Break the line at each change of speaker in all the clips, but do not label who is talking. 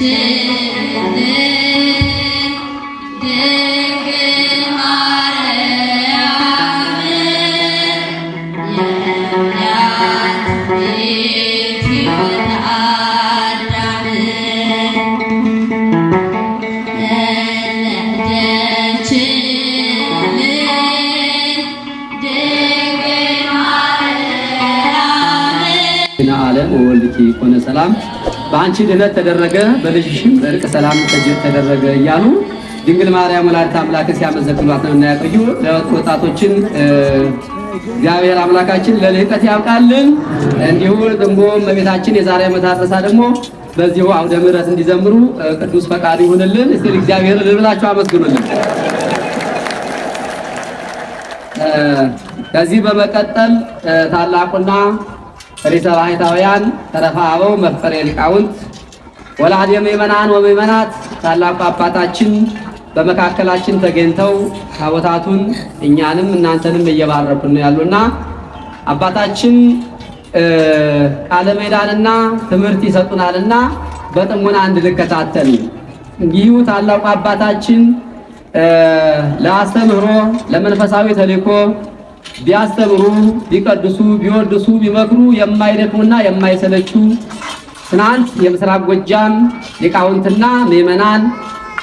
ወለደችልን ድንግል ማርያም የእምነት ቤት ሕይወተ አዳም ወለደችልን ድንግል ማርያም።
ዓለም ወወልድኪ ኮነ ሰላም፣ በአንቺ ድኅነት ተደረገ በልጅሽም እርቅ ሰላም ተደረገ እያሉ ድንግል ማርያም ወላዲተ አምላክን ሲያመሰግኗት ነው እና ያቆዩ። ወጣቶችን እግዚአብሔር አምላካችን ለልህቀት ያብቃልን። እንዲሁ ደግሞ እመቤታችን የዛሬ ዓመት አድረሳ ደግሞ በዚሁ አውደ ምሕረት እንዲዘምሩ ቅዱስ ፈቃዱ ይሁንልን። እስቲ እግዚአብሔር ልብላችሁ አመስግኑልን። ከዚህ በመቀጠል ታላቁና ርዕሰ ባሕታውያን ተረፈ አበው መፍቀሬ ሊቃውንት ወላዲ ምእመናን ወምእመናት ታላቁ አባታችን በመካከላችን ተገኝተው ታቦታቱን እኛንም እናንተንም እየባረኩን ነው ያሉና አባታችን ቃለ ምዕዳንና ትምህርት ይሰጡናልና በጥሞና እንድንከታተል። እንዲሁ ታላቁ አባታችን ለአስተምህሮ ለመንፈሳዊ ተልእኮ ቢያስተምሩ፣ ቢቀድሱ፣ ቢወድሱ፣ ቢመክሩ የማይደክሙና የማይሰለቹ፣ ትናንት የምስራቅ ጎጃም ሊቃውንትና ምዕመናን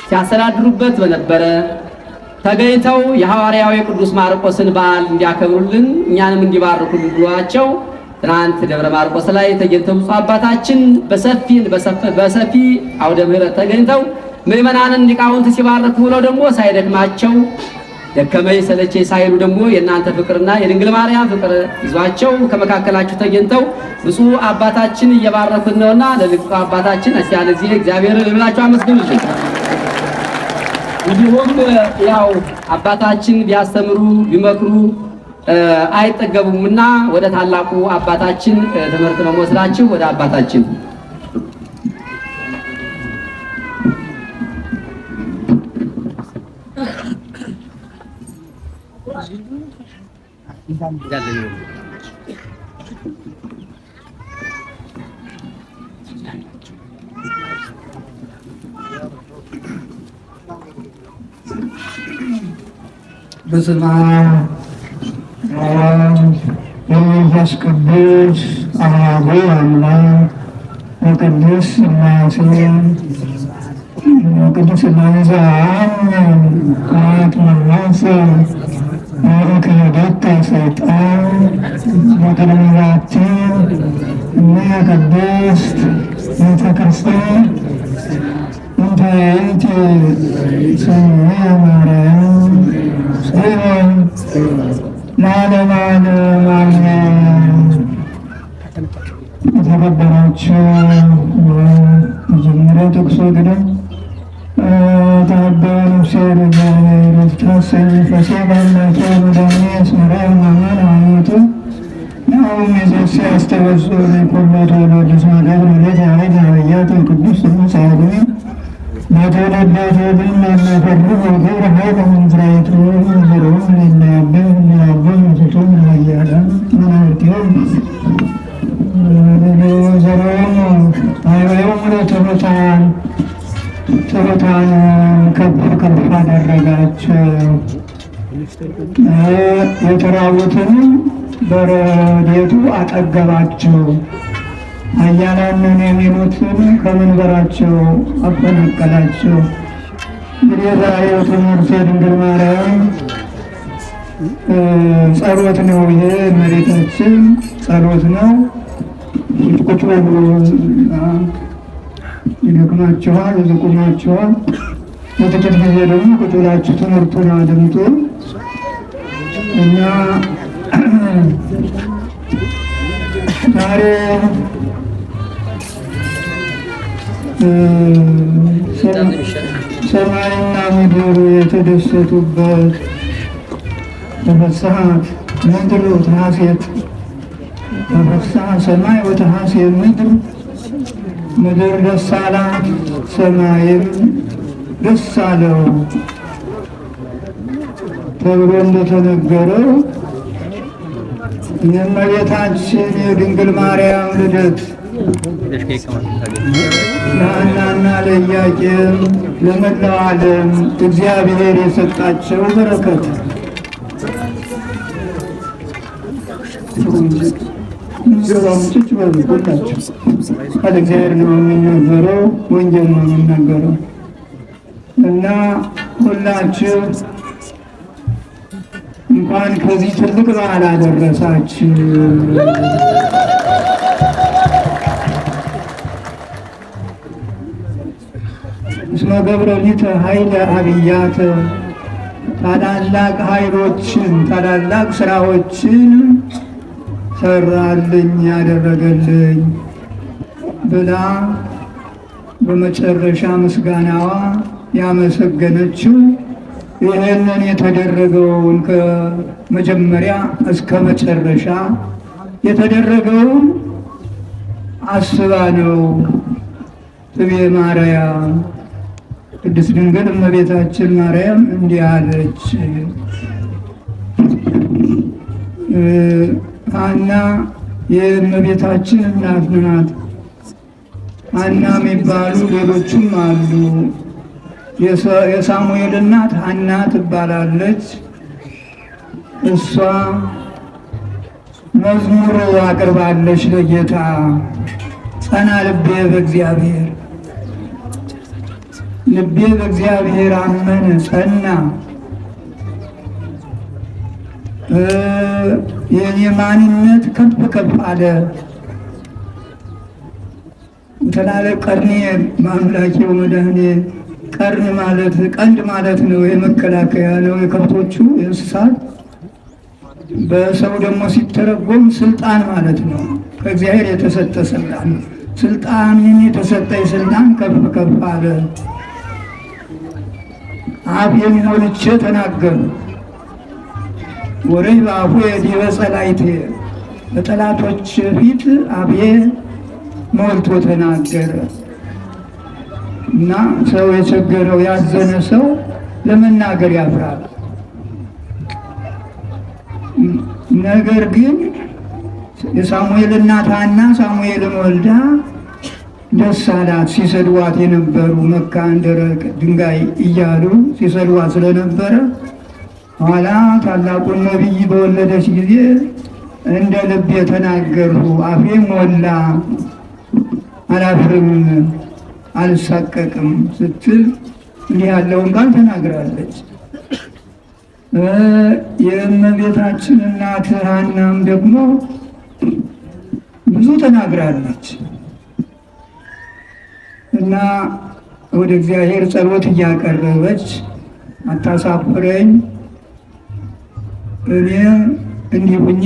ሲያስተዳድሩበት በነበረ ተገኝተው የሐዋርያው የቅዱስ ማርቆስን በዓል እንዲያከብሩልን እኛንም እንዲባርኩልን ብሏቸው ትናንት ደብረ ማርቆስ ላይ ተገኝተው ብፁዕ አባታችን በሰፊ አውደ ምሕረት ተገኝተው ምዕመናንን ሊቃውንት ሲባርኩ ብለው ደግሞ ሳይደክማቸው ደከመኝ ሰለቸኝ ሳይሉ ደግሞ የእናንተ ፍቅርና የድንግል ማርያም ፍቅር ይዟቸው ከመካከላችሁ ተገኝተው ብፁዕ አባታችን እየባረኩን ነውና ለብፁዕ አባታችን እስቲ ያለዚህ እግዚአብሔርን ልብላችሁ አመስግኑልን። እንዲሁም ያው አባታችን ቢያስተምሩ ቢመክሩ አይጠገቡምና ወደ ታላቁ አባታችን ትምህርት ነው መወስዳችሁ። ወደ አባታችን።
በስመ አብ ወወልድ ወመንፈስ ቅዱስ አሐዱ አምላክ። ወቅዱስ ሥላሴ ወቅዱስ ሥላሴ ዘአምን ወአትመላሰ ወእክህደተ ሰይጣን በቅድመ ዛቲ እምየ ቅድስት ቤተ ክርስቲያን እንተ ይእቲ ስምየ ማርያም ጽዮን ለዓለመ ዓለም አሜን። የተከበራችሁ፣ መጀመሪያ ጥቅሱ ግደም ተአባ ነፍሴ ለእግዚአብሔር ወትትሐሰይ መንፈሴ በአምላኬ መድኃኒየ እስመ ርአየ ሕማማነ ወሞቱ ናሁም የዘሴ አስተበጽሑ ለኩሉ ትውልድ እስመ ገብረ ሌተ ኃይለ ኃያት ቅዱስ ስሙ ጻድቅ በትውልደ ትውልድ ለሚያፈርሁ ገብረ ኃይለ ምንዝራይቱ ዘርኦም ለናያበ ለያበ መስቶም ለያለ መናብርቲሆም ዘርኦም አይበዮም ለትሑታን ትሑታን ከፍ ከፍ አደረጋቸው፣ የተራቡትንም በረድኤቱ አጠገባቸው፣ ኃያላንን የሚሉትን ከመንበራቸው አፈናቀላቸው። እንግዲህ የዛሬው ትምህርት የድንግል ማርያም ጸሎት ነው። ይሄ እመቤታችን ጸሎት ነው። ቁጭ በሉ፣ ይደክማችኋል፣ ብዙ ቁማችኋል። ለጥቂት ጊዜ ደግሞ ቁጭ ብላችሁ ትምህርቱን አድምጡ እና ዛሬ ሰማይና ምድር የተደሰቱበት ተፈስሐት ምድር ወተሐሴት፣ ተፈስሐ ሰማይ ወተሐሴት ምድር፣ ምድር ደስ አላት ሰማይም ደስ አለው ተብሎ እንደተነገረው የእመቤታችን የድንግል ማርያም ልደት ለሐናና ለኢያቄም ለመላው ዓለም እግዚአብሔር የሰጣቸው በረከት ጭጭ በሉ ሁላችሁ። ቃለ እግዚአብሔር ነው የሚናገረው፣ ወንጌል ነው የሚናገረው እና ሁላችሁ እንኳን ከዚህ ትልቅ በዓል አደረሳችሁ። እስመ ገብረ ሊተ ኃይለ አብያተ፣ ታላላቅ ኃይሎችን ታላላቅ ስራዎችን ሰራልኝ ያደረገልኝ ብላ በመጨረሻ ምስጋናዋ ያመሰገነችው ይህንን የተደረገውን ከመጀመሪያ እስከ መጨረሻ የተደረገውን አስባ ነው። ትቤ ማርያም ቅድስት ድንግል እመቤታችን ማርያም እንዲህ አለች። ሐና የእመቤታችን እናት ናት። ሐና የሚባሉ ሌሎችም አሉ። የሳሙኤል እናት ሐና ትባላለች። እሷ መዝሙር አቅርባለች ለጌታ። ጸና ልቤ በእግዚአብሔር፣ ልቤ በእግዚአብሔር አመነ ጸና፣ የኔ ማንነት ከፍ ከፍ አለ። ተላለ ቀርኔ በአምላኬ ወመድኃኔ። ቀርን ማለት ቀንድ ማለት ነው። የመከላከያ ነው፣ የከብቶቹ የእንስሳት። በሰው ደግሞ ሲተረጎም ስልጣን ማለት ነው። ከእግዚአብሔር የተሰጠ ስልጣን፣ ስልጣን የተሰጠኝ ስልጣን ከፍ ከፍ አለ። አፌን ሞልቼ ተናገሩ። ወሬ በአፉ ዲበ ጸላእቴ፣ በጠላቶች ፊት አፌ ሞልቶ ተናገረ። እና ሰው የቸገረው ያዘነ ሰው ለመናገር ያፍራል። ነገር ግን የሳሙኤል እናት ሐና ሳሙኤልን ወልዳ ደስ አላት። ሲሰድዋት የነበሩ መካን ደረቅ ድንጋይ እያሉ ሲሰድዋት ስለነበረ ኋላ ታላቁን ነቢይ በወለደች ጊዜ እንደ ልብ የተናገርሁ አፌ ሞላ፣ አላፍርም፣ አልሳቀቅም ስትል እንዲህ ያለውን ቃል ተናግራለች። የእመቤታችን እናት ሐናም ደግሞ ብዙ ተናግራለች እና ወደ እግዚአብሔር ጸሎት እያቀረበች አታሳፍረኝ፣ እኔ እንዲህ ሁኜ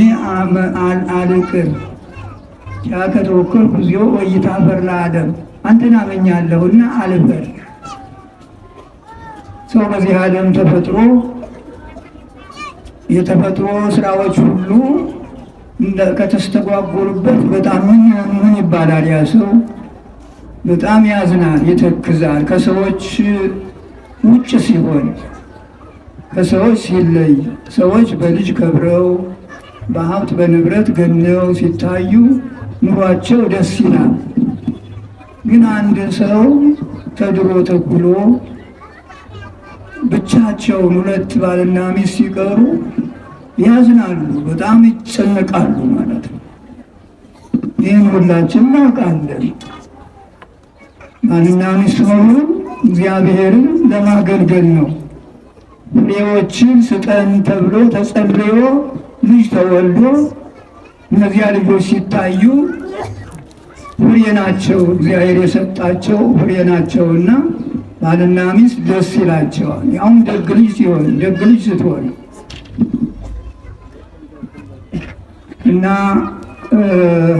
አልቅር፣ ያከተወከልኩ ዚዮ ወኢታፈር ለዓለም፣ አንተን አመኛለሁና አልፈር። ሰው በዚህ ዓለም ተፈጥሮ የተፈጥሮ ስራዎች ሁሉ ከተስተጓጎሉበት በጣም ምን ይባላል? ያ ሰው በጣም ያዝናል፣ ይተክዛል። ከሰዎች ውጭ ሲሆን፣ ከሰዎች ሲለይ፣ ሰዎች በልጅ ከብረው በሀብት በንብረት ገነው ሲታዩ ኑሯቸው ደስ ይላል። ግን አንድ ሰው ተድሮ ተኩሎ ብቻቸውን ሁለት ባልና ሚስት ሲቀሩ ያዝናሉ፣ በጣም ይጨነቃሉ ማለት ነው። ይህን ሁላችን እናውቃለን። ባልና ሚስት መሆን እግዚአብሔርን ለማገልገል ነው። ፍሬዎችን ስጠን ተብሎ ተጸልዮ ልጅ ተወልዶ እነዚያ ልጆች ሲታዩ ፍሬ ናቸው፣ እግዚአብሔር የሰጣቸው ፍሬ ናቸውና ባልና ሚስት ደስ ይላቸዋል። ያውም ደግ ልጅ ሲሆን፣ ደግ ልጅ ስትሆን። እና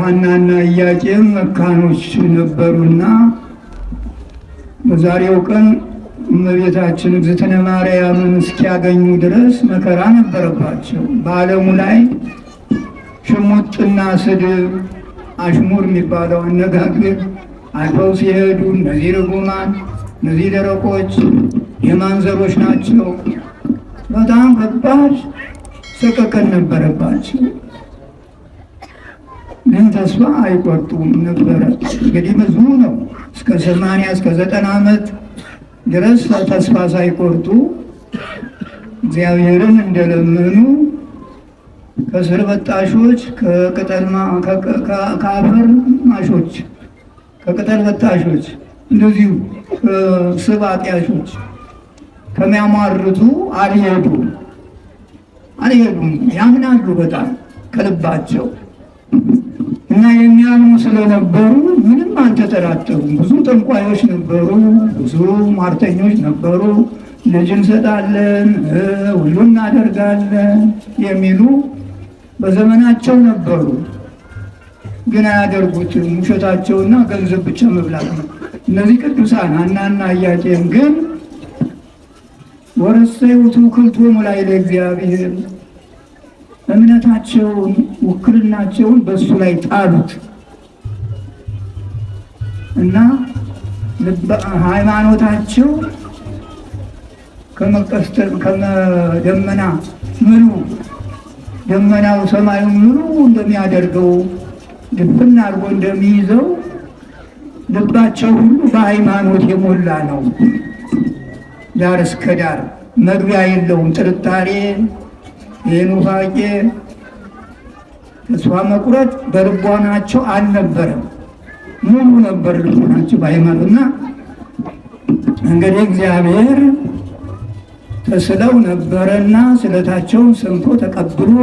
ሐናና ኢያቄም መካኖች ነበሩና በዛሬው ቀን እመቤታችን እግዝእትነ ማርያምን እስኪያገኙ ድረስ መከራ ነበረባቸው። በዓለሙ ላይ ሽሙጥና ስድብ፣ አሽሙር የሚባለው አነጋገር አልፈው ሲሄዱ እነዚህ ርጉማን፣ እነዚህ ደረቆች የማንዘሮች ናቸው። በጣም ከባድ ሰቀቀን ነበረባቸው። ግን ተስፋ አይቆርጡም ነበረ። እንግዲህ ብዙ ነው። እስከ 80 እስከ 90 ዓመት ድረስ ተስፋ ሳይቆርጡ እግዚአብሔርን እንደለመኑ ከስር በጣሾች፣ ከአፈር ማሾች፣ ከቅጠል በጣሾች፣ እንደዚሁ ስብ አጥያሾች ከሚያሟርቱ አልሄዱም አልሄዱም። ያምናሉ በጣም ከልባቸው እና የሚያምኑ ስለነበሩ ምንም አልተጠራጠሩም። ብዙ ጠንቋዮች ነበሩ፣ ብዙ ሟርተኞች ነበሩ። ልጅ እንሰጣለን፣ ሁሉ እናደርጋለን የሚሉ በዘመናቸው ነበሩ። ግን አያደርጉትም። ውሸታቸውና ገንዘብ ብቻ መብላት ነው። እነዚህ ቅዱሳን ሐናና ኢያቄም ግን ወረሰዩ ትውክልቶሙ ላዕለ እግዚአብሔር፣ እምነታቸውን ውክልናቸውን በእሱ ላይ ጣሉት እና ሃይማኖታቸው ከደመና ምሉ ደመናው ሰማዩን ምሉ እንደሚያደርገው ድፍን አድርጎ እንደሚይዘው ልባቸው ሁሉ በሃይማኖት የሞላ ነው። ዳር እስከ ዳር መግቢያ የለውም። ጥርጣሬ፣ የኑፋቄ፣ ተስፋ መቁረጥ በልቦናቸው አልነበረም። ሙሉ ነበር ልቦናቸው በሃይማኖት። እና እንግዲህ እግዚአብሔር ተስለው ነበረና ስለታቸውን ሰምቶ ተቀብሎ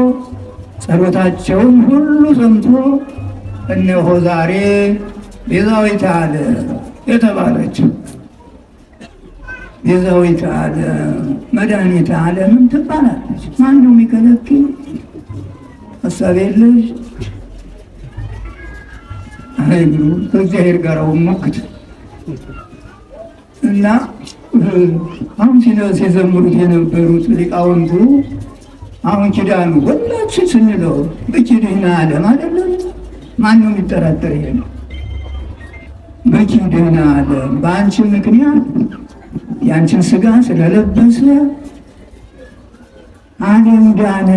ጸሎታቸውን ሁሉ ሰምቶ እነሆ ዛሬ ቤዛዊተ ዓለም የተባለችው ቤዛዊተ ዓለም መድኃኒተ ዓለምም ትባላለች። ማን ነው የሚከለክል? ሀሳብ የለሽ አይብሉ ከእግዚአብሔር ጋር ሞክት እና አሁን ሲዘምሩት የነበሩት ሊቃውንቱ አሁን ኪዳኑ ሁላችን ስንለው በኪድህና ዓለም አይደለም። ማን ነው የሚጠራጠር? ይሄ ነው በኪድህና ዓለም በአንቺ ምክንያት የአንቺን ስጋ ስለለበሰ ዓለም ዳነ።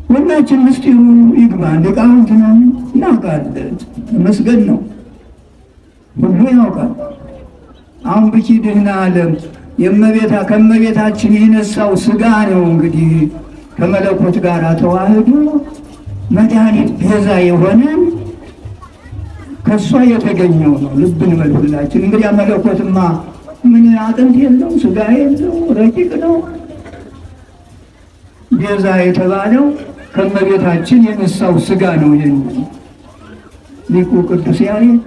ሁላችን ምስጢሩ ይግባ። ሊቃውንት ነን እናውቃለን። ተመስገን ነው፣ ሁሉ ያውቃል። አሁን በኪድህና ዓለም የእመቤታ ከእመቤታችን የነሳው ስጋ ነው እንግዲህ ከመለኮት ጋር ተዋህዶ መድኃኒት ቤዛ የሆነን ከእሷ የተገኘው ነው። ልብ እንበል ሁላችን። እንግዲህ መለኮትማ ምን አጥንት የለው ስጋ የለው ረቂቅ ነው። ቤዛ የተባለው ከእመቤታችን የነሳው ስጋ ነው። ይሄን ሊቁ ቅዱስ ያሬድ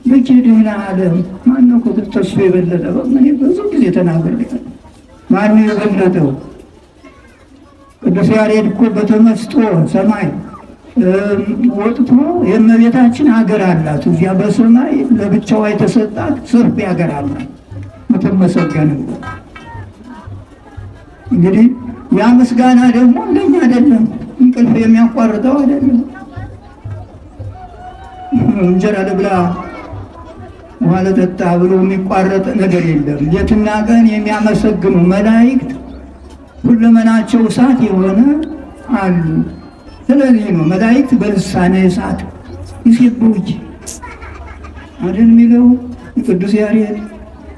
በኪድህና ዓለም ማነው ተሱ የበለጠ? እኔ ብዙ ጊዜ ተናግሬያለሁ። ማነው የበለጠው? ቅዱስ ያሬድ እኮ በተመስጦ ሰማይ ወጥቶ የእመቤታችን ሀገር አላት። እዚያ በሰማይ ለብቻዋ የተሰጣት ሰፊ ሀገር አላት የምትመሰገንበት። እንግዲህ ያ ምስጋና ደግሞ እንደኛ አይደለም፣ እንቅልፍ የሚያቋርጠው አይደለም። እንጀራ ልብላ ውሃ ልጠጣ ብሎ የሚቋረጥ ነገር የለም። ሌትና ቀን የሚያመሰግኑ መላእክት ሁለመናቸው እሳት የሆነ አሉ። ስለዚህ ነው መላእክት በልሳነ እሳት ይሴብሑኪ አይደል የሚለው ቅዱስ ያሬድ።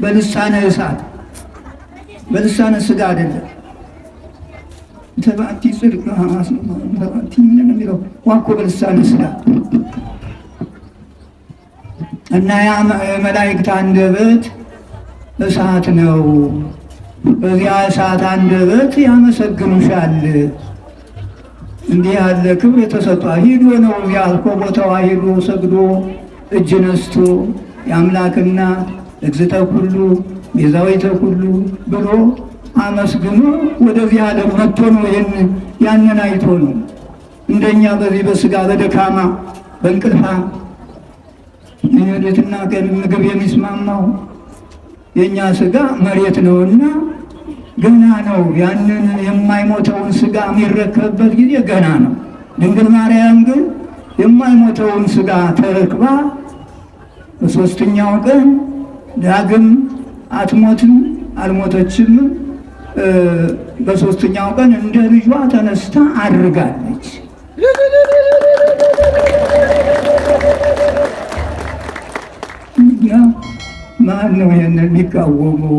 በልሳነ እሳት በልሳነ ስጋ አይደለም። ተባቲ ጽድቅ ተባቲ የሚለው ዋኮ በልሳነ ስጋ እና ያ የመላእክት አንደበት እሳት ነው። በዚያ እሳት አንደበት ያመሰግኑሻል። እንዲህ ያለ ክብር የተሰጧ ሂዶ ነው እዚያ እኮ ቦታዋ ሂዶ ሰግዶ እጅ ነስቶ የአምላክና እግዝእተ ኩሉ ቤዛዊተ ኩሉ ብሎ አመስግኖ ወደዚህ ዓለም መጥቶ ነው። ይህን ያንን አይቶ ነው። እንደኛ በዚህ በስጋ በደካማ በእንቅልፋ ሌትና ቀን ምግብ የሚስማማው የእኛ ስጋ መሬት ነውና ገና ነው። ያንን የማይሞተውን ስጋ የሚረከብበት ጊዜ ገና ነው። ድንግል ማርያም ግን የማይሞተውን ስጋ ተረክባ በሦስተኛው ቀን ዳግም አትሞትም፣ አልሞተችም። በሦስተኛው ቀን እንደ ልጇ ተነስታ አድርጋለች። ማን ነው ይሄንን የሚቃወመው?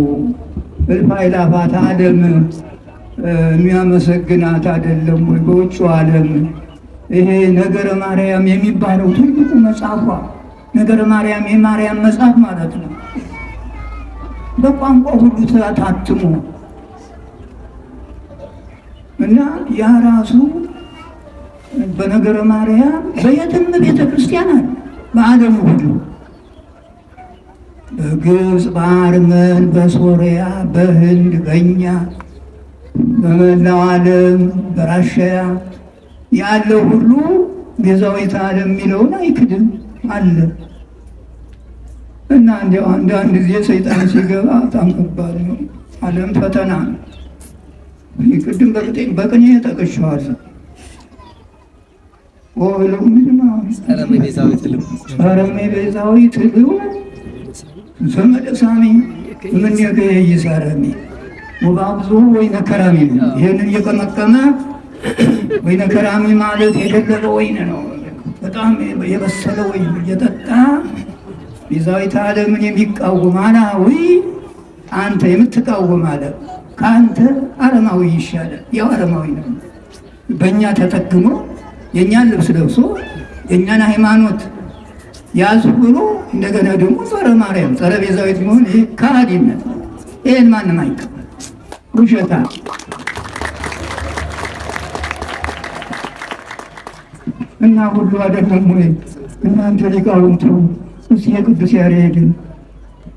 እልፍ አእላፋት ዓለም የሚያመሰግናት አይደለም ወይ? በውጭው ዓለም ይሄ ነገረ ማርያም የሚባለው ትልቁ መጽሐፏ ነገረ ማርያም የማርያም መጽሐፍ ማለት ነው። በቋንቋ ሁሉ ታትሞ እና ያ ራሱ በነገረ ማርያም በየትም ቤተ ክርስቲያን አለ፣ በዓለሙ ሁሉ በግብፅ፣ በአርመን፣ በሶሪያ፣ በህንድ፣ በእኛ በመላው ዓለም በራሽያ ያለው ሁሉ ቤዛዊተ ዓለም የሚለውን አይክድም አለ። እና እንዲያው አንዳንድ ጊዜ ሰይጣን ሲገባ በጣም ከባድ ነው። ዓለም ፈተና ነው። ቅድም በቅኔ ጠቅሼዋለሁ። ጸረሜ ቤዛዊት ልዑ ዘመደ ሳሚ እምኔከ ይሳረሚ ወባብዙ ወይነ ከራሚ ነው። ይህንን እየቀመቀመ ወይነ ከራሚ ማለት የደለበ ወይን ነው። በጣም የበሰለ ወይን እየጠጣ ቤዛዊተ ዓለምን የሚቃወም አላዊ አንተ የምትቃወም አለ ከአንተ አረማዊ ይሻላል። ያው አረማዊ ነው። በእኛ ተጠግሞ የእኛን ልብስ ለብሶ የእኛን ሃይማኖት ያዝ ብሎ እንደገና ደግሞ ጸረ ማርያም ጸረ ቤዛዊት መሆን ይሄ ከሃዲነት ነው። ይሄን ማንም አይቀበል፣ ውሸታ እና ሁሉ አይደለም ወይ እናንተ ሊቃውንቱ? እስኪ የቅዱስ ያሬድን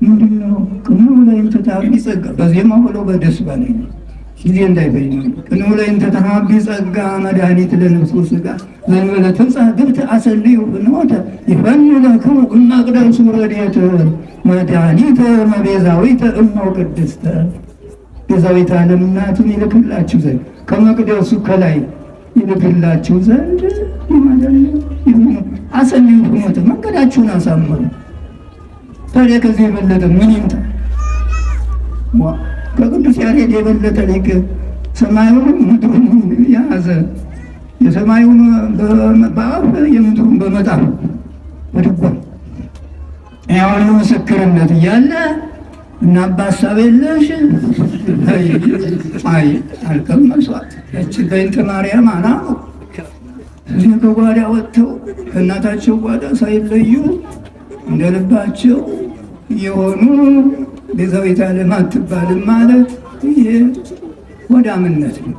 ምንድን ነው ቅንው ላይ ተታቢ ጸጋ በዜማው ብሎ በደስ ባለኝ ጊዜ እንዳይበኝ ነው። ቅንው ላይ ተታቢ ጸጋ መድኃኒት ለነፍሱ ስጋ ዘእንበለ ትምጻእ ግብት አሰልዩ ፍኖተ ይፈኑ ለክሙ እማቅደሱ ረድኤተ መድኃኒተ መቤዛዊተ እሞ ቅድስተ ቤዛዊተ ዓለም እናቱን ይልክላችሁ ዘንድ ከመቅደሱ ከላይ ይልክላችሁ ዘንድ አሰልዩ ፍኖተ መንገዳችሁን አሳምሩ። ታዲያ ከዚህ የበለጠ ምን ይምጣ? ከቅዱስ ያሬድ የበለጠ ሊቅ ሰማዩንም ምድሩን የያዘ የሰማዩን በአፍ የምድሩን በመጣፍ በድጓ ያሁሉ ምስክርነት እያለ እና አባ ሀሳብ የለሽ አይ አልቀመሷት ያችን በእንተ ማርያም አላሉ። እዚህ ከጓዳ ወጥተው ከእናታቸው ጓዳ ሳይለዩ እንደ ልባቸው የሆኑ ቤዛዊተ ዓለም አትባልም ማለት ይሄ ወዳምነት ነው።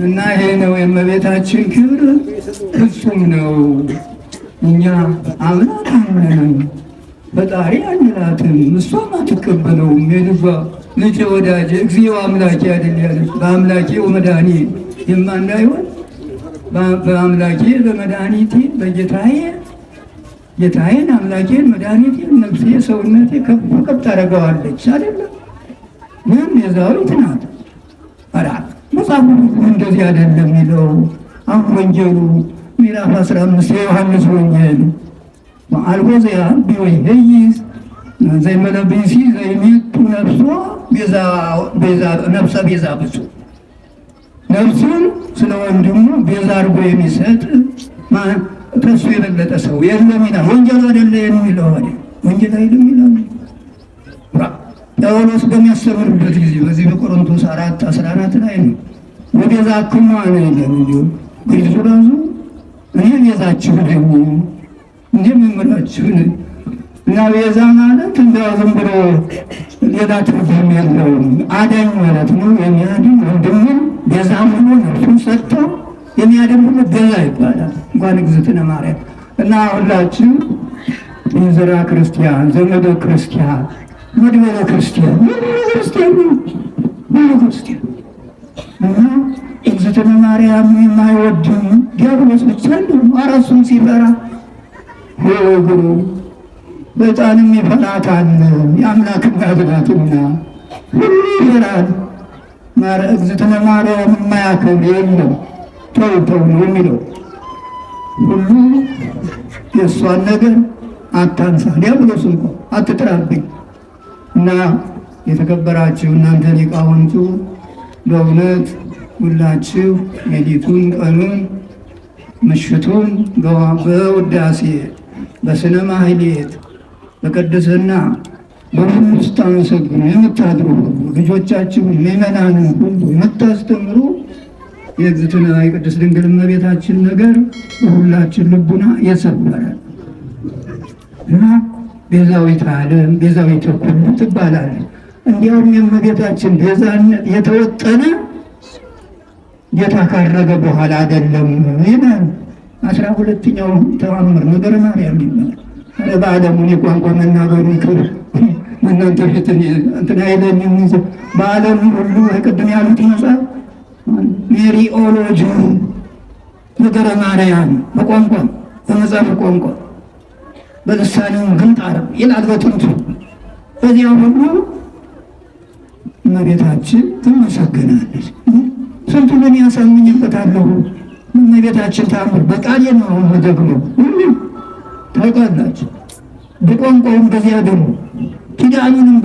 እና ይሄ ነው የእመቤታችን ክብር ፍጹም ነው። እኛ አምላክ አንልም፣ ፈጣሪ አንላትም፣ እሷም አትቀበለውም። የልጇ ልጄ ወዳጄ እግዚኦ አምላኬ አይደል ያለች በአምላኬ ወመድኃኒ የማናይሆን በአምላኬ በመድኃኒቴ በጌታዬ ጌታዬን አምላኬን መድኃኒቴን ነፍሴ ሰውነቴ ከፍ ከፍ ታደርገዋለች አይደለም። ምን ቤዛዊት ናት። ኧረ መጽሐፉ እንደዚህ አይደለም የሚለው። አሁን ወንጌሉ ምዕራፍ 15 የዮሐንስ ወንጌል አልቦ ዘያቢ ወይሄይስ ዘይመለ ብእሲ ዘይሜጡ ነፍሶ ነፍሰ ቤዛ ብፁዕ ነፍሱን ስለ ወንድሙ ቤዛ አድርጎ የሚሰጥ ከሱ የበለጠ ሰው የለም ይላል። ወንጌሉ አይደለ የሚለው አይደል? ወንጌል አይደለም ይላል። ጳውሎስ በሚያስተምርበት ጊዜ በዚህ በቆሮንቶስ 4:14 ላይ ነው። ወቤዛክሙ አነ ይላል። እንዲሁ ግሪዙ ራሱ እኔ ቤዛችሁ ነኝ፣ እኔ መምህራችሁ ነኝ። እና ቤዛ ማለት እንደው ዝም ብሎ ሌላ ትርጉም የለውም። አዳኝ ማለት ነው። የሚያድን ወንድምን ቤዛ ሆኖ ነፍሱን ሰጥቶ የሚያድን ሁሉ ቤዛ ይባላል። እንኳን እግዝእትነ ማርያም እና ሁላችሁ የዘራ ክርስቲያን፣ ዘመደ ክርስቲያን፣ መድበለ ክርስቲያን፣ ሁሉ ክርስቲያን ነው። ሁሉ ክርስቲያን እና እግዝእትነ ማርያም የማይወድም ዲያብሎስ ብቻ ነው። እራሱን ሲፈራ እግሩ በጣንም ይፈራታል። የአምላክ እናት ናትና ሁሉ ይፈራል። እግዝእትነ ማርያም የማያከብር የለም። ተው ተው ነው የሚለው ሁሉ የእሷን ነገር አታንሳ፣ ዲያብሎስ እንኳ አትጥራብኝ። እና የተከበራችሁ እናንተ ሊቃውንቱ በእውነት ሁላችሁ ሌሊቱን ቀኑን ምሽቱን በውዳሴ በስነ ማህሌት በቅድስና በሁሉ ስታመሰግኑ የምታድሩ ሁሉ ልጆቻችሁን ምእመናንን ሁሉ የምታስተምሩ የእግዝእትነ የቅድስት ድንግል እመቤታችን ነገር በሁላችን ልቡና የሰፈረ እና ቤዛዊተ ዓለም ቤዛዊተ ኩሉ ትባላለች። እንዲያውም የእመቤታችን ቤዛነት የተወጠነ ጌታ ካረገ በኋላ አይደለም ይላል። 12ኛው ተአምር ነገረ ማርያም ይባላል። ኧረ በዓለሙ እኔ ቋንቋ መናገሩ ይቅር እናንተ ፊት እንትን አይለኝም። በዓለም ሁሉ ቅድም ያሉት መጽሐፍ Mariology ነገረ ማርያም በቋንቋ በመጽሐፍ ቋንቋ በልሳኔው ግንጣር ይላል በጥንቱ። በዚያ ሁሉ እመቤታችን ትመሰገናለች። ስንቱን እኔ ያሳምኝበታለሁ። እመቤታችን ታምር በቃሌ ነው አሁን ደግሞ ሁሉም ታውቃላችሁ። በቋንቋውም በዚያ ደግሞ ኪዳኑንም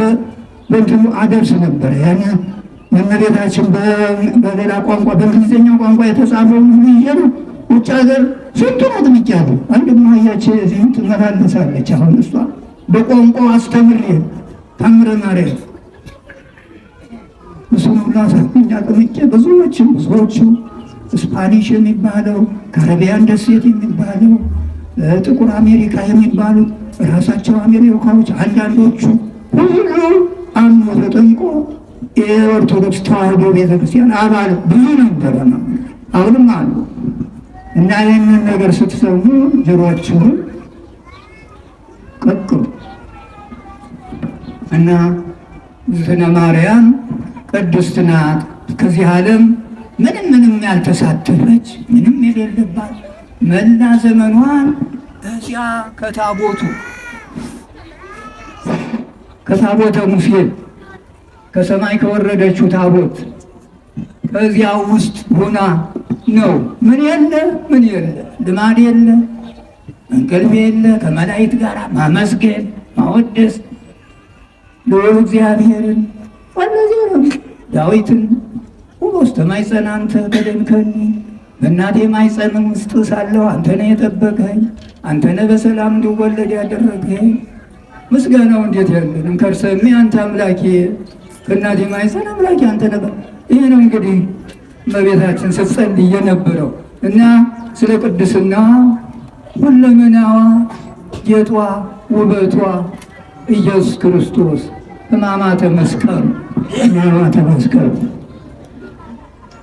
በእንትኑ አደርስ ነበረ። ያን እመቤታችን በሌላ ቋንቋ በእንግሊዝኛ ቋንቋ የተጻፈውን ሁሉ ይዤ ነው ውጭ ሀገር ስንቱን አጥምቄያለሁ። አንድ ማያች እዚህም ትመላለሳለች። አሁን እሷ በቋንቋው አስተምሬ ታምረ ማርያም እሱን ሁሉ አሳምኜ አጥምቄ ብዙዎቹ ስፓኒሽ የሚባለው ካረቢያን ደሴት የሚባለው ጥቁር አሜሪካ የሚባሉት ራሳቸው አሜሪካዎች አንዳንዶቹ ሁሉ አምኖ ተጠምቆ የኦርቶዶክስ ተዋሕዶ ቤተክርስቲያን አባል ብዙ ነበረ ነው፣ አሁንም አሉ። እና ይህንን ነገር ስትሰሙ ጆሮአችሁን ቀቅሉ እና እግዝእትነ ማርያም ቅድስት ናት። ከዚህ ዓለም ምንም ምንም ያልተሳተፈች ምንም የሌለባት መላ ዘመኗን እዚያ ከታቦቱ ከታቦተ ሙሴ ከሰማይ ከወረደችው ታቦት ከዚያ ውስጥ ሆና ነው። ምን የለ ምን የለ፣ ልማድ የለ፣ እንቅልፍ የለ፣ ከመላእክት ጋር ማመስገን ማወደስ ልዑል እግዚአብሔርን ወለዚህ ነው ዳዊትን ውስተ ማኅፀነ አንተ ከደንከኒ፣ በእናቴ ማኅፀን ውስጥ ሳለሁ አንተ ነህ የጠበቀኝ፣ አንተ ነህ በሰላም እንድወለድ ያደረገኝ። ምስጋናው እንዴት ያለን እምከርሰሚ አንተ አምላኬ፣ ከእናቴ ማኅፀን አምላኬ አንተ ነህ። ይሄ ነው እንግዲህ እመቤታችን ስትጸልይ የነበረው እና ስለ ቅድስና ሁለመናዋ ጌጧ ውበቷ ኢየሱስ ክርስቶስ ሕማማተ መስቀሉ ሕማማተ መስቀሉ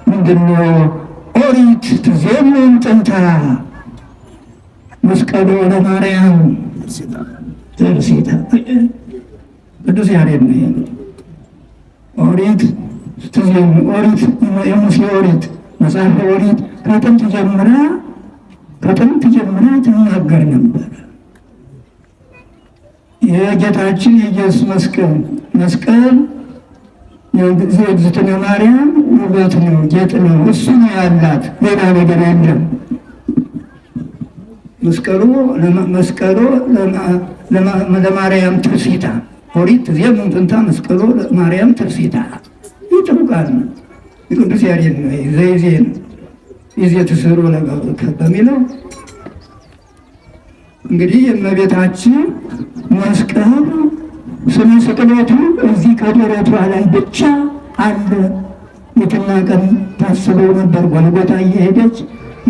ምንድነው? ኦሪት ትዜምን ጥንታ መስቀሉ ለማርያም ትርሲታ ቅዱስ ያሬድ ነው። ኦሪት ትዜምን ኦሪት የሙሴ ኦሪት መጽሐፈ ኦሪት ከጥንት ጀምራ ትናገር ነበር። የጌታችን የኢየሱስ መስቀል መስቀል የእግዝእትነ ማርያም ውበት ነው፣ ጌጥ ነው። እሱ ነው ያላት፣ ሌላ ነገር የለም። መስቀሉ መስቀሉ ለማርያም ትርሲታ ኦሪት ትዜምን ጥንታ መስቀሉ ለማርያም ትርሲታ። ይህ ጥሩ ቃል ነው። የቅዱስ ያሬድ ነው። ዘይዜ ነው። ይዜ ትስሩ በሚለው እንግዲህ የእመቤታችን መስቀል ስነ ስቅለቱ እዚህ ከደረቷ ላይ ብቻ አለ። የትና ቀን ታስበው ነበር። ጎልጎታ እየሄደች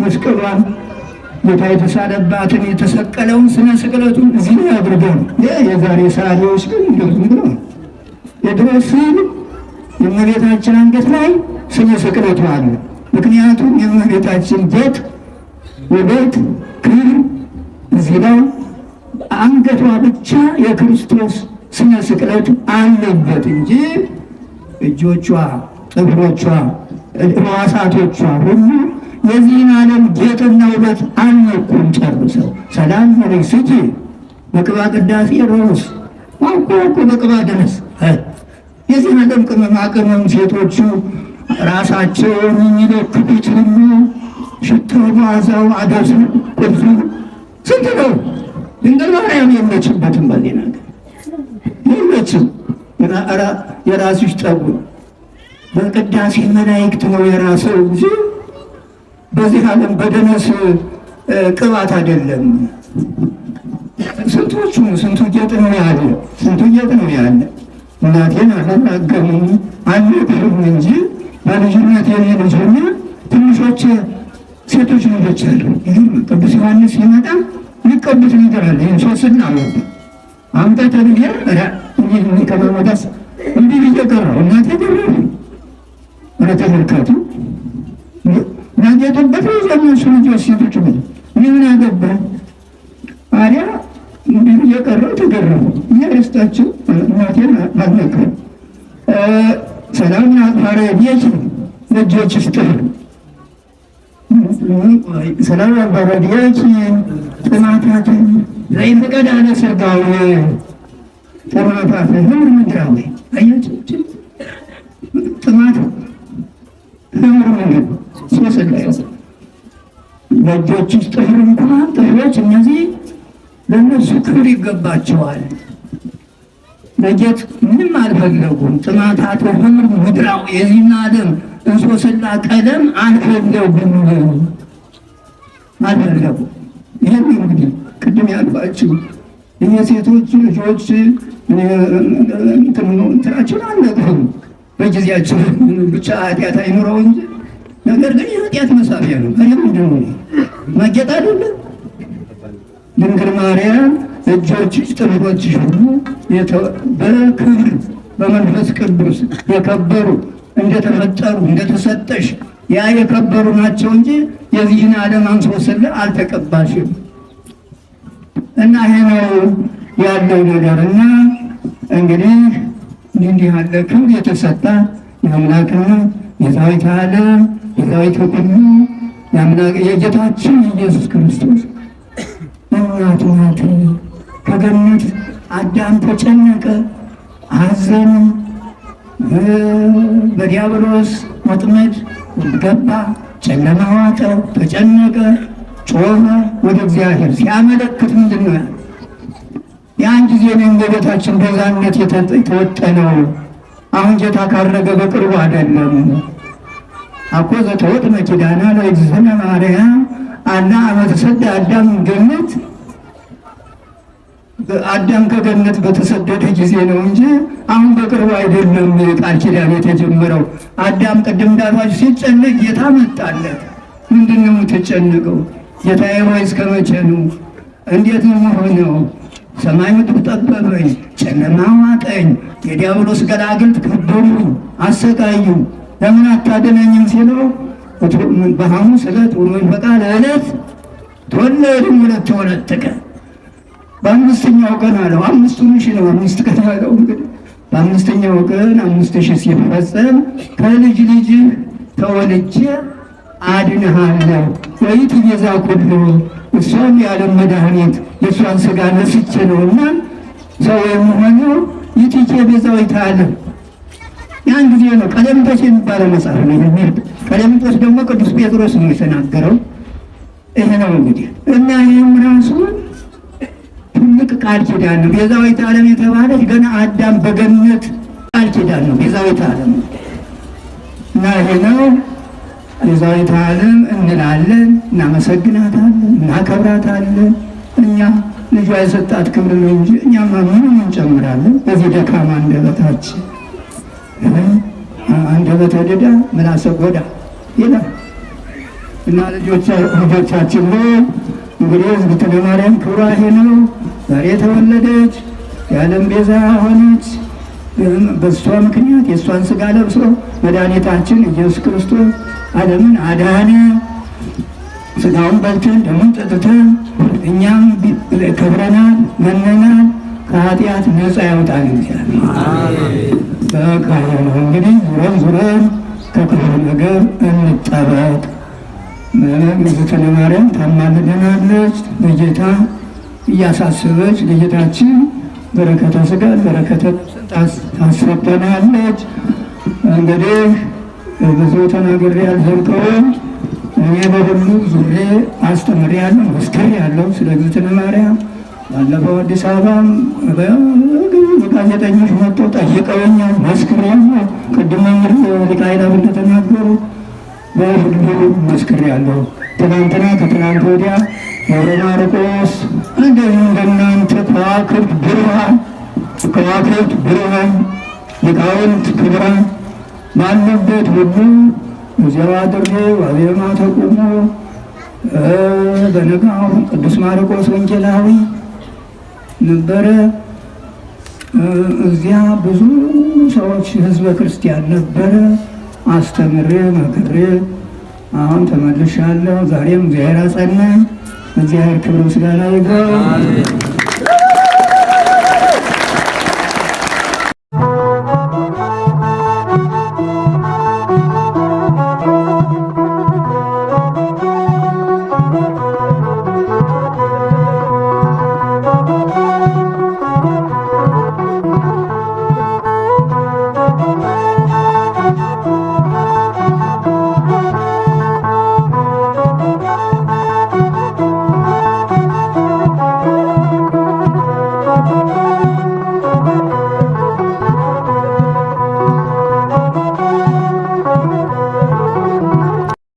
መስቀሏን ጌታ የተሳለባትን የተሰቀለውን ስነ ስቅለቱን እዚህ ላይ አድርገው ነው። የዛሬ ሰዓሊዎች ግን እንደው ዝም ብለው ነው። የድሮ ስዕል የእመቤታችን አንገት ላይ ስነ ስቅለቱ አለ። ምክንያቱም የእመቤታችን ጌጥ፣ ውበት፣ ክብር እዚህ ላይ አንገቷ ብቻ የክርስቶስ ስነ ስቅለት አለበት እንጂ እጆቿ፣ ጥፍሮቿ፣ ሕዋሳቶቿ ሁሉ የዚህን ዓለም ጌጥና ውበት አልነኩም ጨርሰው። ሰላም ስጂ በቅባ ቅዳሴ ሮስ አውቆ አውቆ በቅባ ድረስ የዚህን ዓለም ቅመማ ቅመም ሴቶቹ ራሳቸውን የሚለክፉት ሁሉ ሽታው፣ መዓዛው፣ አደሱ፣ ቁርሱ ስንት ነው። ድንግል ማርያም የለችበትም፣ በዚህ ነገር የለችም። የራስሽ ጠጉር በቅዳሴ መላእክት ነው የራሰው እንጂ በዚህ ዓለም በደነስ ቅባት አይደለም። ስንቶቹ ሌሎቹ ስንቱ ጌጥ ነው ያለ፣ ስንቱ ጌጥ ነው ያለ። እናቴን አልናገርም አልነግርም እንጂ በልጅነት የኔ ልጅ ሆኜ ትንሾች ሴቶች ልጆች አሉ። ይገርም ቅዱስ ዮሐንስ ሲመጣ የሚቀቡት ነገር አለ። ይህን ሶስና አመጣ አምጣ ተብዬ እንዲህ ከመመዳስ እንዲህ ብዬ ቀረሁ። እናቴ ገረመኝ። ኧረ ተመልከቱ ናጌጡበት ነው እነሱ ልጆች ሴቶች ምን እኔ ምን አገባኝ? ታዲያ እንዲህ ብዬ ቀረሁ። ተገረሙ። እያደስታችሁ እናቴን አልነግርም። ሰላም አጥፋረ ቤት ለእጆች ስጥር ሰላም አጥፋረ ቤት ጥማታትን ዘይፈቀዳነ ሥጋዊ ጥማታት ህምር ምድራዊ አያችሁ፣ ጥማት ህምር ምንድን ነው? ሶስት ላይ ለእጆችሽ ጥፍር እንኳን ጥፍሮች እነዚህ ለእነሱ ክብር ይገባቸዋል። ለጌጥ ምንም አልፈለጉም። ጥማታት ህምር ምድራዊ የዚህን ዓለም እንሶስላ ቀለም አልፈለጉም አልፈለጉም። ይህን እንግዲህ ቅድም ያልኳችሁ ይሄ ሴቶች ልጆች እንትናችሁን አልነቅፍም። በጊዜያችሁ ብቻ ኃጢአት አይኑረው እንጂ ነገር ግን የኃጢአት መሳቢያ ነው። መሬም ምንድን ነው ማጌጥ አይደለም። ድንግል ማርያም እጆችሽ ጥፍሮችሽ ሁሉ በክብር በመንፈስ ቅዱስ የከበሩ እንደተፈጠሩ እንደተሰጠሽ ያ የከበሩ ናቸው እንጂ የዚህን ዓለም አንሶስላ አልተቀባሽም። እና ይሄ ነው ያለው ነገር። እና እንግዲህ እንዲህ ያለ ክብር የተሰጣ የአምላክና ቤዛዊተ ዓለም ቤዛዊተ ኩሉ የጌታችን ኢየሱስ ክርስቶስ እናቱ ናት። ከገነት አዳም ተጨነቀ፣ አዘነ፣ በዲያብሎስ ወጥመድ ገባ፣ ጨለማ ዋጠው፣ ተጨነቀ፣ ጮኸ ወደ እግዚአብሔር ሲያመለክት ምንድን ነው ያለው? ያን ጊዜ ነው እመቤታችን ቤዛነት የተወጠነው። አሁን ጌታ ካረገ በቅርቡ አይደለም። አኮ ዘተወጥነ ኪዳና ለእግዝእትነ ማርያም አላ አመ ተሰደ አዳም ገነት አዳም ከገነት በተሰደደ ጊዜ ነው እንጂ አሁን በቅርቡ አይደለም ቃል ኪዳን የተጀመረው። አዳም ቅድም እንዳልኳችሁ ሲጨነቅ ጌታ መጣለት። ምንድን ነው የምትጨነቀው? ጌታዬ ሆይ እስከ መቼ ነው? እንዴት ነው የምሆነው? ሰማይ ምድር ጠበበኝ፣ ጨለማ ዋጠኝ፣ የዲያብሎስ ገላግልት ከበቡኝ፣ አሰቃዩ፣ ለምን አታድነኝም ሲለው በሐሙስ ዕለት ወመንፈቃ ለዕለት ተወለድም ሁለት ተወለጥቀ በአምስተኛው ቀን አለው። 5,000 ነው፣ 5 ቀን አለው። እንግዲህ በአምስተኛው ቀን 5,000 ሲፈጸም ከልጅ ልጅ ተወልጄ አድንሃለሁ። ወይት ቤዛ ኩሉ እሷም የዓለም መድኃኒት የእሷን ስጋ ነስቼ ነውና ሰው የምሆነው ይትቼ ቤዛዊተ ዓለም ያን ጊዜ ነው። ቀሌምንጦስ የሚባለው መጽሐፍ ነው የሚል ቀሌምንጦስ ደግሞ ቅዱስ ጴጥሮስ ነው የተናገረው። ይሄ ነው እንግዲህ እና ይህም ራሱ ትልቅ ቃል ኪዳን ነው። ቤዛዊተ ዓለም የተባለች ገና አዳም በገነት ቃል ኪዳን ነው ቤዛዊተ ዓለም እና ይሄ ነው ቤዛዊተ ዓለም እንላለን፣ እናመሰግናታለን፣ እናከብራታለን። እኛ ልጇ የሰጣት ክብር ነው እንጂ እኛማ ምንም እንጨምራለን? በዚህ ደካማ አንደበታችን አንደበተ ድዳ ምላሰ ጎዳ ይላል እና ልጆቻችን ላይ እንግዲህ እግዝእትነ ማርያም ክብሯ ይሄ ነው። ዛሬ የተወለደች የዓለም ቤዛ ሆነች። በእሷ ምክንያት የእሷን ስጋ ለብሶ መድኃኒታችን ኢየሱስ ክርስቶስ ዓለምን አዳነ። ስጋውን በልተን ደሙን ጠጥተን እኛም ከብረናል፣ ገነናል። ከኃጢአት ነፃ ያውጣን እግዚአብሔር። በቃ ነው እንግዲህ ዙረን ዙረን ከክፉ ነገር እንጠበቅ። እግዝእትነ ማርያም ታማልደናለች። በጌታ እያሳሰበች ለጌታችን በረከተ ሥጋን በረከተ ነፍስን ታሰጠናለች። እንግዲህ ብዙ ተናግሬ አልዘልቀውም። እኔ በሁሉ ዙሬ አስተምሬያለሁ፣ መስክሬያለሁ ስለ እግዝእትነ ማርያም። ባለፈው አዲስ አበባም ጋዜጠኞች መጥተው ጠይቀውኛል፣ መስክሬያለሁ። ቅድም መምህር ሊቀ አእላፍ እንደተናገሩ በሁሉ መስክሬያለሁ። ትናንትና ከትናንት ወዲያ ደብረ ማርቆስ እንደዚህ እንደናንተ ከዋክብት ብሩሃን፣ ከዋክብት ብሩሃን፣ ሊቃውንት ክቡራን ባሉበት ሁሉ እዚያው አድሬ ዋዜማ ተቁሞ በነጋው ቅዱስ ማርቆስ ወንጌላዊ ነበረ። እዚያ ብዙ ሰዎች ህዝበ ክርስቲያን ነበረ። አስተምሬ መክሬ አሁን ተመልሻለሁ። ዛሬም እግዚአብሔር አጸናኝ። እግዚአብሔር ክብር ምስጋና ይግባው።